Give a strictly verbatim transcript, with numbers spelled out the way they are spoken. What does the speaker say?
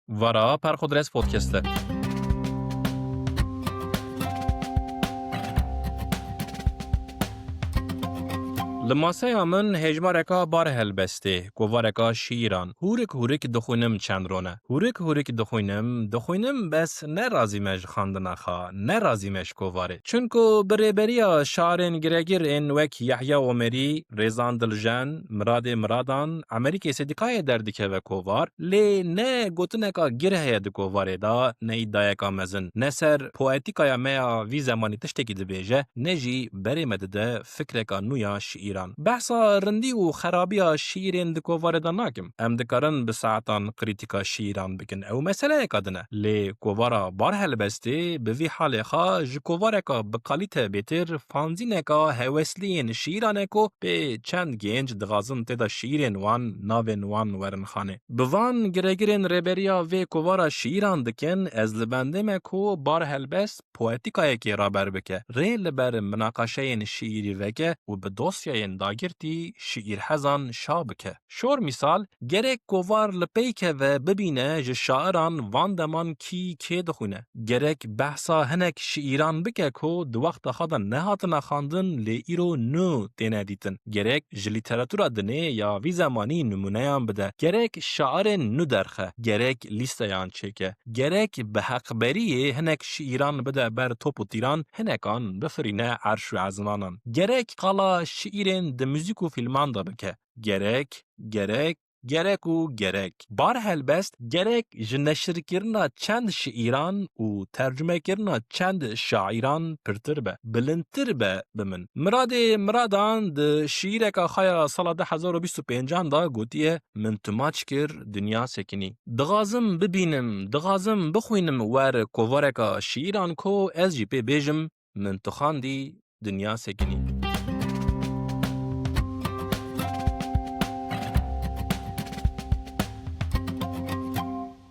Vara Perxudres Podcast e. Li maseya min hêjmareka bar helbestê, kovareka şîîran. Hûrik hûrik dixwînim çend rone. Hûrik hûrik dixwînim, dixwînim bes ne razî me ji xandina xwe, ne razî me ji kovarê. Çunku bi rêberiya şarên giregir ên wek Yahya Omerî, Rêzan Diljen, Miradê Miradan, Emerîkê Sedîqayê derdikeve kovar, lê ne gotineka gir heye di kovarê de, ne îdayeka mezin. Ne ser poetîkaya me ya vî zemanî tiştekî dibêje, ne jî berê me dide fikreka nû ya şîîran. Behsa rindî û xerabiya şîîrên di kovarê de nakim. Em dikarin bi saetan krîtîka şîîran bikin. Ew meseleyeka din e. Lê kovara Bar Helbestê bi vî halê xwe ji kovareka bi kalîte bêtir fanzîneka hewesliyên şîîran e ku pê çend genc dixwazin tê de şîîrên wan, navên wan werin xanê. Bi van giregirên rêberiya vê kovara şîîran dikin, ez li bendê me ku Bar Helbest poetîkayekê raber bike, rê li ber minaqaşeyên şîîrî veke û bi dosyayên dagirtî şîîrhezan şa bike. Şor mîsal, gerek kovar li pey keve bibîne ji şairan van deman kî kê dixwîne. Gerek behsa hinek şîîran bike ku di wexta xwe de nehatine xwendin lê îro nû têne dîtin. Gerek ji lîteratura dinê ya vî zemanî nimûneyan bide. Gerek şairên nû derxe. Gerek lîsteyan çêke. Gerek bi heqberiyê hinek şîîran bide ber top û tîran, hinekan bifirîne erş û ezmanan. Gerek qala şîîrên di muzîk û fîlman de bike. Gerek, gerek, gerek û gerek. Bar Helbest gerek ji neşirkirina çend şîîran û tercumekirina çend şairan pirtir be, bilindtir be bi min. Miradê Miradan di şîîreka xwe ya sala du hezar û bîst û pêncan de gotiye, Min tu maç kir, dinya sekinî. Dixwazim bibînim, dixwazim bixwînim wer kovareka şîîran ku ez jî pê bêjim, Min tu xandî, dinya sekinî.